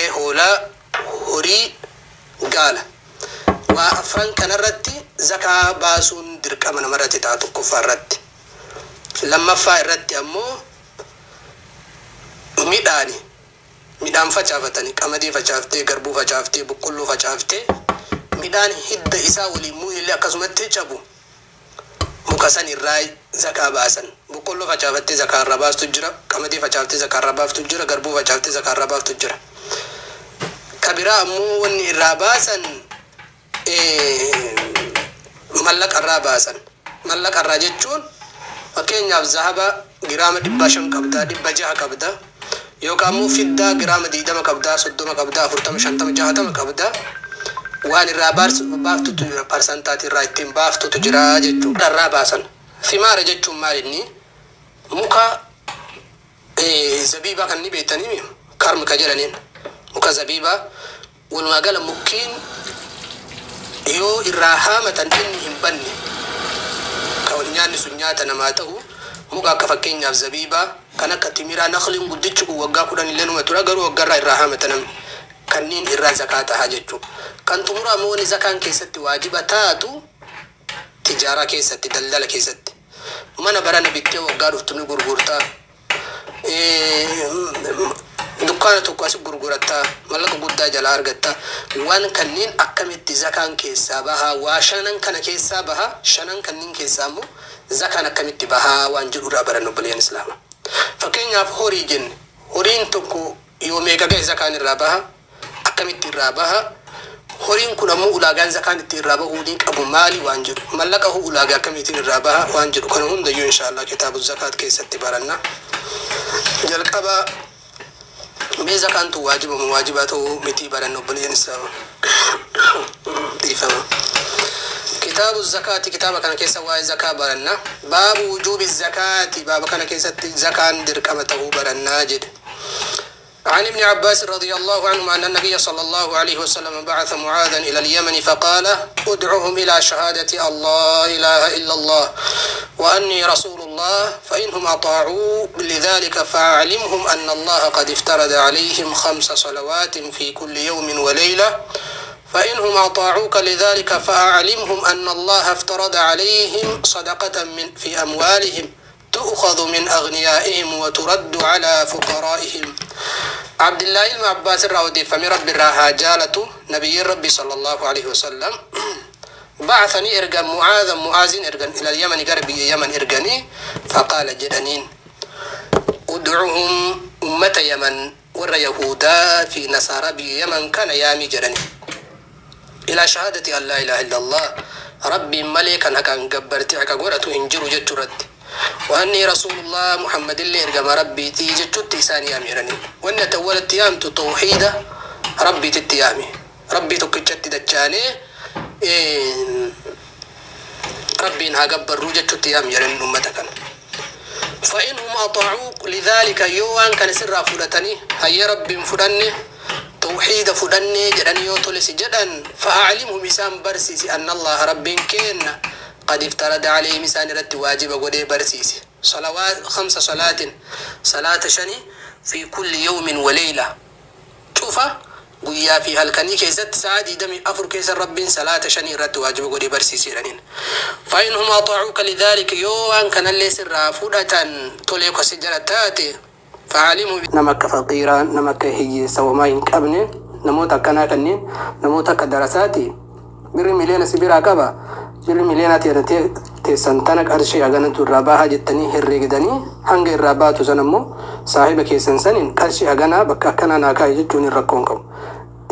Re'ee, hoolaa, horii, gaala. Waa afran kanarratti zakaa baasuun dirqama namarratti ta'a tokkoffaa irratti. Lammaffaa irratti ammoo midhaani. Midhaan facaafatanii, qamadii facaaftee, garbuu facaaftee, boqqolloo facaaftee, midhaan hidda isaa waliin mu'illee akkasumatti cabu muka san irraa zakaa baasan. Boqqolloo facaafattee zakaa irraa baastu jira, qamadii facaaftee zakaa irraa baaftu jira, garbuu facaaftee zakaa irraa baaftu jira. Ka biraa ammoo wanni irraa baasan mallaqa irraa baasan. Mallaqa irraa jechuun fakkeenyaaf zahaba giraama 500 qabda, 600 qabda, yookaan ammoo fiddaa giraama 20 qabda, 30 qabda, 40, 50, 60 qabda. Waan irraa baaftutu jira, parsantaati irraa ittiin baaftutu jira jechuudha. Irraa baasan. Fimaara jechuun maal inni? Muka zabiibaa kan ni beektanii karmi ka jedhaniin muka zabiibaa, walumaa gala mukkiin yoo irraa haamatan inni hin banne, kan nyaanni sun nyaata namaa ta'u, muka akka fakkeenyaaf zabiibaa, kan akka timiraa, naqliin guddichi kun waggaa 10 illee numa tura, garuu waggaarraa irraa haamata namni kanniin irraa zakaa taha jechuudha. Kan xumuraa ammoo wanni zakaan keessatti waajiba taatu tijaaraa keessatti, daldala keessatti. Mana barana bittee waggaa dhuftu ni gurgurtaa. Dukkaana tokko asi gurgurattaa, mallaqa guddaa jalaa argattaa. Waan kanneen akkamitti zakaan keessaa bahaa? Waa shanan kana keessaa bahaa, shanan kanneen keessaa immoo zakaan akkamitti bahaa waan jedhu irraa barannu, obboleeyyan islaamaa. Fakkeenyaaf horii jenne, horiin tokko yoo meeqa ga'e zakaan irraa baha? Akkamitti irraa baha? Horiin kun ammoo ulaagaan zakaan itti irraa bahuu ni qabu maali waan jedhu, mallaqa hoo ulaagaa akkamiitiin irraa baha waan jedhu, kana hundayyuu inshaallah kitaabu zakaat keessatti baranna. Jalqaba mee zakaan tun waajiba moo waajibaa ta'uu mitii baranna, obboleeyyan islaamaa. Dhiifama. Kitaabu zakaati, kitaaba kana keessa waa'ee zakaa baranna. Baabu wujuubi zakaati, baaba kana keessatti zakaan dirqama ta'uu barannaa jedhe. عن ابن عباس رضي الله عنهما أن النبي صلى الله عليه وسلم بعث معاذا إلى اليمن فقال: ادعهم إلى شهادة الله إله إلا الله وأني رسول الله، فإنهم أطاعوا لذلك فأعلمهم أن الله قد افترض عليهم 5 صلوات في كل يوم وليلة، فإنهم أطاعوك لذلك فأعلمهم أن الله افترض عليهم صدقة من في أموالهم تؤخذ من أغنيائهم وترد على فقرائهم. عبد الله بن عباس الراودي فمن رب الراها جالته نبي ربي صلى الله عليه وسلم بعثني إرجان معاذ، معاذ إرجان إلى اليمن، قربي يمن إرجاني، فقال جدنين: ادعهم أمة يمن ور يهودا في نصارى بيمن كان يامي جدني إلى شهادة أن لا إله إلا الله، ربي مليكا هكا قبرتي هكا قرأت إنجر جترت، وأني رسول الله، محمد اللي إرقم ربي تيجي تيساني أميرني، وأن تولت يامت توحيدة ربي تتيامي ربي تكتشت دجاني إيه ربي إنها قبر روجة تتيامي يرن أمتك. فإنهم أطاعوك لذلك، يوان كان سر فلتني هيا ربي فلني توحيد فلني جدني يوتولس جدا، فأعلمهم إسان برسيسي أن الله ربي كين قد افترض عليه مسان رد واجب قدي برسيسي صلوات 5 صلاة، صلاة شني في كل يوم وليلة، شوف قويا في هالكني كيست سعادي دمي أفر كيس رب صلاة شني رد واجب قدي برسيسي رنين. فإنهم أطاعوك لذلك، يوان كان اللي سر فودة توليك سجلتاتي فعلموا نمك فقيرا نمك هي سوى ما ينكبني نموت كنا كنين نموت كدرساتي بر مليون سبيرا كبا بر مليون teessan tana qarshii haganatu irraa bahaa jettanii herreegdanii hanga irraa baatu san ammoo saahiba keessan saniin qarshii haganaa bakka akkanaa naa kaa'i jechuun hin rakkoon qabu.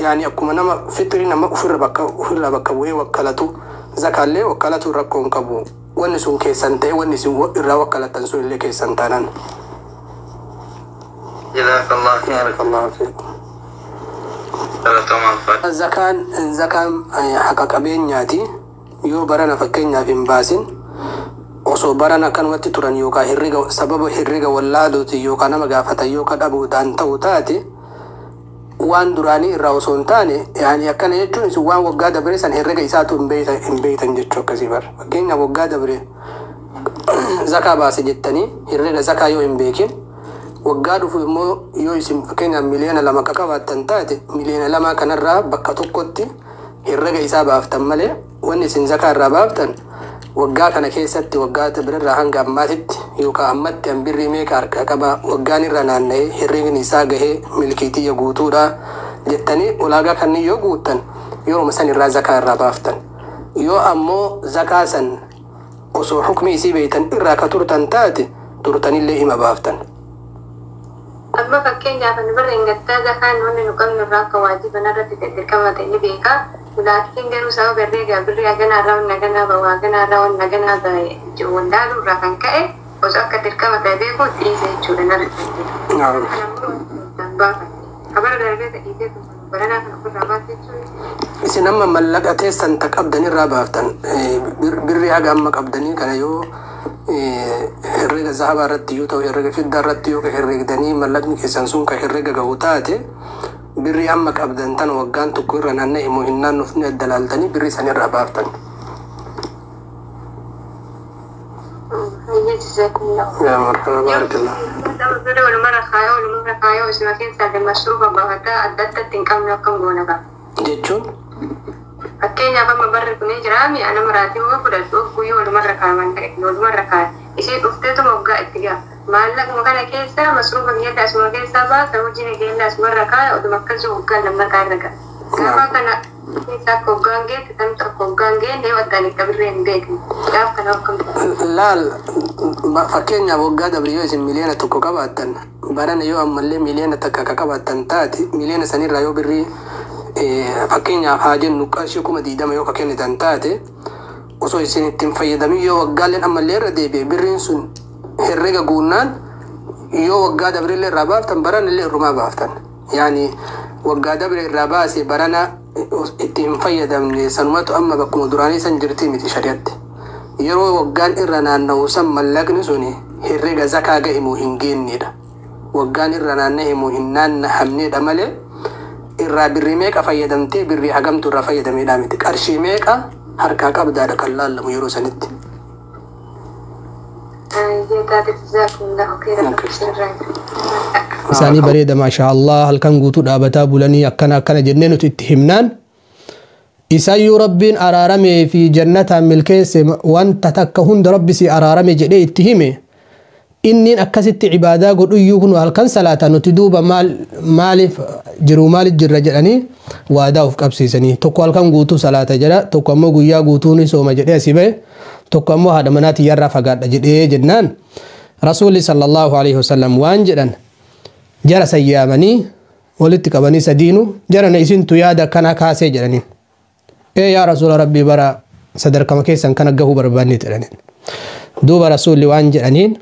Yaani akkuma nama fixrii nama ofirra bakka ofirraa bakka bu'ee wakkalatu, zakaallee wakkalatu rakkoon qabu. Wanni sun keessan ta'e, wanni isin irraa wakkalatan sun illee keessan taanaan. Jazakallah khair. Barakallahu fiikum. Galatoomaa ulfaadha. Zakaan haqa qabeenyaati. Yoo barana fakkeenyaaf hin baasin, osoo barana akkanumatti turan yookaan herrega sababa herrega wallaaluuti yookaan nama gaafatan yookaan dhabuudhaan ta'u taate, waan duraanii irraa osoo hin taane, yaani akkana jechuun isin waan waggaa dabre san herrega isaatu hin beektan jechuu akkasii bara. Fakkeenya waggaa dabre zakaa baase jettanii herrega zakaa yoo hin beekin Waggaa dhufu immoo yoo isin fakkeenyaaf 2 miliyoona ka qabaattan taate, 2 miliyoona kanarraa bakka tokkotti herrega isaa baaftan malee, wanni isin zakaa irraa baaftan waggaa kana keessatti waggaa birarraa hanga ammaatitti yookaan ammatti an birrii meeqa harkaa qaba, waggaan irra naanna'ee herregni isaa gahee milkiitiyya guutuudha jettanii ulaagaa kanneen yoo guuttan, yeroo san irraa zakaa irraa baaftan. Yoo ammoo zakaa san osoo hukmi isii beeytan irraa ka turtan taate, turtanillee hima baaftan. Amma fakkeenyaaf ani barra hin gattaa zakaan wanni nu qabnu irraa akka waajiba narratti dirqama ta'e ni beeka. Laakiin garuu sababa herreega birrii haganaa irraa wanni haganaa bahu, haganaa irraa wanni haganaa bahe wallaaluu irraa kan ka'e, osoo akka dirqama ta'e beeku dhiise jechuudha narratti. Kanammoo baafadhe. Kabara darbee dhiisee baranaa kan ofirraa baase jechuudha. Isin amma mallaqa teessan ta qabdan irraa baaftan. Birrii haga amma qabdanii kana yoo herrega zahabaa irratti yoo ta'u, herrega fiddaa irratti yoo ka herregdanii mallaqni keessan sun ka herrega gahu taate, birrii amma qabdan tan waggaan tokko irra naanna'e immoo hin naannofne adda laaltanii birrii san irraa baaftan. Hayyee, jazakumullah. Yaa marhaba, baarakallah. Bira walumarra kaayoo, walumarra kaayoo isuma keessaa masruufa baafataa adda addatti hin qabnu, akkam goona qaba? Jechuun? Fakkeenyaaf amma barri kun jiraami, ana maraatii hoo fudhadhu, guyyuu walumarra kaaman ta'e walumarra kaaya. Ishee dhufteetuma waggaa itti gaha. Maallaquma kana keessaa masruufa kiyyatti asuma keessaa baasa, hojii nageenya asumarra kaaya, oduma akkasii waggaan lammataa irra gaha. Gaafa kana keessa akka waggaan geette tamtu akka waggaan geenne yoo addaan itti birree hin beekne. Gaaf kana akkam ta'e? Laal, fakkeenyaaf waggaa dabre yoo isin 1 miliyoona qabaattan, barana yoo ammallee 1 miliyoona ka qabaattan taate, miliyoona sanirraa yoo birrii fakkeenyaaf haa jennu qarshii 20,000 yoo ka kennitan taate, osoo isin ittiin fayyadamin yoo waggaaleen ammallee irra deebi'e, birriin sun herrega guunnaan yoo waggaa dabreellee irraa baaftan, baranallee irrumaa baaftan. Yaani waggaa dabre irraa baase barana itti hin fayyadamne, sanumatu amma bakkuma duraanii san jirtii miti shari'atti. Yeroo waggaan irra naanna'u san mallaqni suni herrega zakaa gahe moo hin geennedha. Waggaan irra naanna'e moo hin naannahamnedha malee irraa birrii meeqa fayyadamtee, birrii hagamtu irraa fayyadameedha miti. Qarshii meeqa harkaa qabdaadha kan laallamu yeroo sanitti. Hayyee taate, jazakumullahu khairan. Isaanii bareeda, maashaa Allah, halkan guutuu dhaabataa bulanii akkana akkana jennee nuti itti himnaan, isayyuu Rabbiin araaramee fi jannataan milkeesse, wanta takka hunda Rabbi si araarame jedhee itti hime. Innin akkasitti cibaadaa godhuyyuu kun halkan salaata, nuti duuba maal maaliif jiru, maaliif jirra jedhanii waadaa of qabsiisanii, tokko halkan guutuu salaata jedha, tokko ammoo guyyaa guutuu ni sooma jedhee asii bahe, tokko ammoo haadha manaa tiyyarraa fagaadha jedhee jennaan, Rasuulli sallallahu alaihi wasallam waan jedhan, jara sayyaamanii walitti qabanii sadiinu, "Jarana, isintu yaada akkana kaasee?" jedhanii. "Ee yaa Rasuula Rabbii, bara sadarkama keessan kana gahuu barbaanne" jedhaniin. Duuba Rasuulli waan jedhaniin,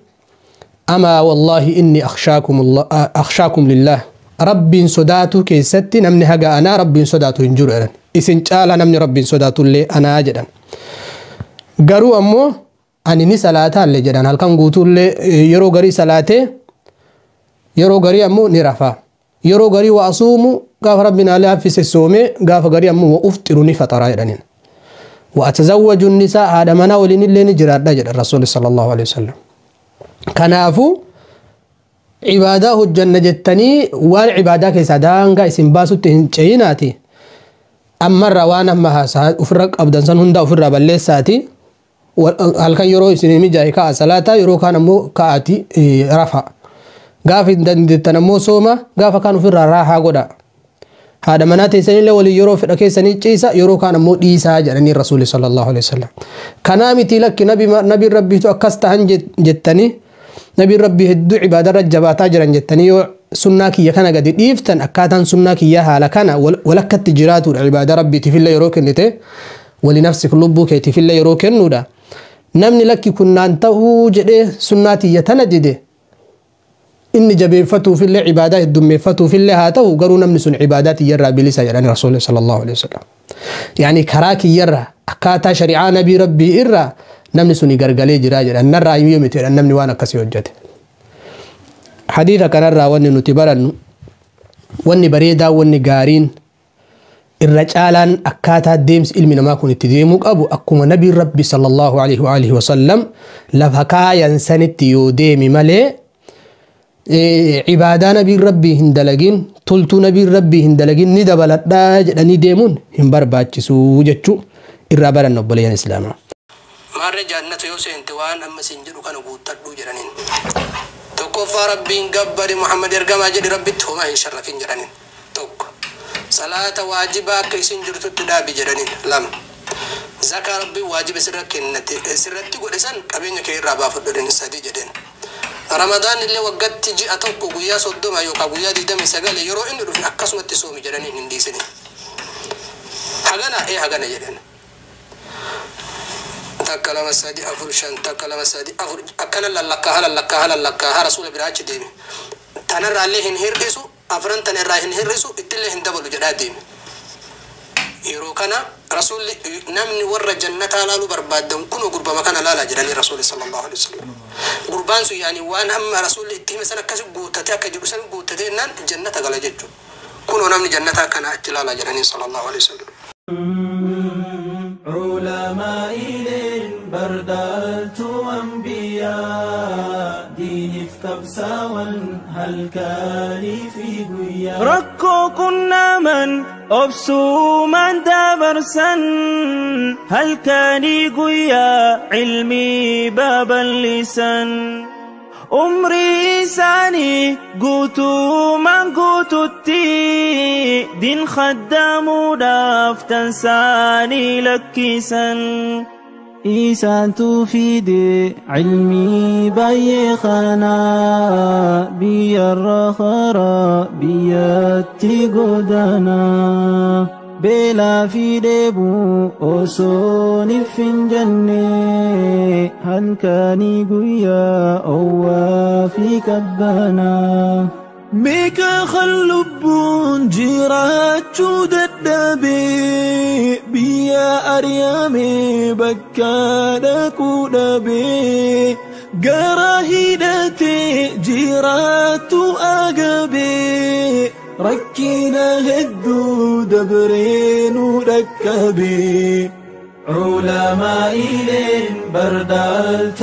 "Amaa wallaahi inni akhshaakum lillah, Rabbiin sodaatu keessatti namni haga anaa Rabbiin sodaatu hin jiru" jedhan. "Isin caala namni Rabbiin sodaatullee anaa" jedhan. "Garuu ammoo ani ni salaataallee" jedhan, "halkan guutuullee yeroo garii salaatee, yeroo garii ammoo ni rafa, yeroo garii wa asuumu, gaafa Rabbiin alee haffise soomee, gaafa garii ammoo wa ufxiru, ni faxaraa" jedhaniin. "Wa atazawwaju nisaa, haadha manaa waliin illee ni jiraadha" jedhan Rasuulli sallallahu alaihi wasallam. Kanaafuu cibaadaa hojjanna jettanii waan cibaadaa keessaa daangaa isin baasutti hin ce'inaati. Ammarraa waan amma haasaa ofirra qabdan san hundaa ofirraa balleessaati. Halkan yeroo isin mijaa'e ka'a salaataa, yeroo kaan ammoo ka'aati rafa. Gaafa hin dandeettan ammoo sooma, gaafa kaan ofirraa raahaa godha. Haadha manaa teessanillee waliin yeroo fedha keessanii ciisa, yeroo kaan ammoo dhiisaa jedhanii Rasuulli sallallahu alaihi wasallam. Kanaa miti, lakki, nabiin Rabbiitu akkas ta'an jettanii, nabiin Rabbii hedduu ibaadarra jabaataa jiran jettanii yoo sunnaa kiyya kana gadi dhiiftan, akkaataan sunnaa kiyya haala kana walakkatti jiraatudha. Ibaadaa Rabbiitiifillee yeroo kennite, walinafsik, lubbuu keetiifillee yeroo kennuudha. Namni lakki kunnaan ta'uu jedhee sunnaa tiyya tana dide, inni jabeeffatuufillee ibaadaa heddummeeffatuufillee haa ta'u, garuu namni sun ibaadaa tiyyarraa bilisa jedhani Rasuulli sallallahu alaihi wasallam. Yaani karaa kiyyarraa, akkaataa shari'aa nabii Rabbii irraa namni suni gargalee jira jedhan, narraa yoo miti jedhan namni waan akkasii hojjete. Hadiisa kanarraa wanni nuti barannu, wanni bareedaa, wanni gaariin irra caalaan akkaataa deemsi ilmi namaa kun itti deemuu qabu, akkuma nabiin Rabbi sallallahu alaihi wa alihi wasallam lafa kaayan sanitti yoo deemi malee. Cibaadaa nabiin rabbii hin dalagin, toltuu nabiin rabbii hin dalagin ni dabaladhaa jedhanii deemuun hin barbaachisuu jechuu irraa baranna obboleeyyan islaamaa. Maarree jannata yoo seente waan amma siin jedhu kana guuttadhuu jedhaniin. Tokkoffaa rabbiin gabbari, Muhammad ergamaa jedhi, rabbitti homaa hin sharrakin jedhaniin. Tokko. Salaata waajibaa akka isin jirtutti dhaabi jedhaniin. Lama. Zakaa rabbiin waajiba sirra kennate sirratti godhe san qabeenya kee irraa baafadhu jedhaniin. Sadi jedheen. Ramadaan illee waggatti ji'a tokko guyyaa 30 yookaan guyyaa 29 yeroo inni dhufe akkasumatti soomi jedhaniin, hin dhiisini. Hagana ee hagana jedheen. Takka, lama, sadi, afur, shan, takka, lama, sadi, afur, akkana lallakkaa lallakkaa lallakkaa rasuula biraa achi deeme. Tanarraallee hin hir'isu, afran tana irraa hin hir'isu, ittillee hin dabalu jedhaa deeme. Yeroo kana rasuulli namni warra jannataa laaluu barbaaddan kunoo gurbama kana laalaa jedhanii rasuulli sallallahu alaihi wasallam. Gurbaan sun yaani waan amma rasuulli itti hime san akkasi guuttatee akka jedhu san guuttatee jennaan jannata gala jechuudha. Kunoo namni jannataa kana achi laalaa jedhanii sallallahu alaihi wasallam. علماء بردالت أنبياء دين كبساوا هل كان في قيا Rakkoo qunnaman obsuumaan dabarsan, halkanii guyyaa cilmii babal'isan. Umrii isaanii guutuumaan guututti din khaddaamuudhaaf tansaanii lakkisan. Isaantu fide cilmii baay'ee kanaa biyyarra karaa biyyatti godaanaa beelaa fi dheebuu osoo nif hin jenne halkanii guyyaa owwaa fi qabbanaa. Meeqa kan lubbuun jiraachuu dadhabee biyya ari'ame bakka dhaquu dhabee gara hidhatee jiraatu agabee rakkina hedduu dabree nu dhaqqabee. علماء بردالت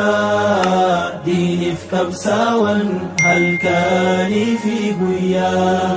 أنبياء دين كبساوا هل كان في قيا.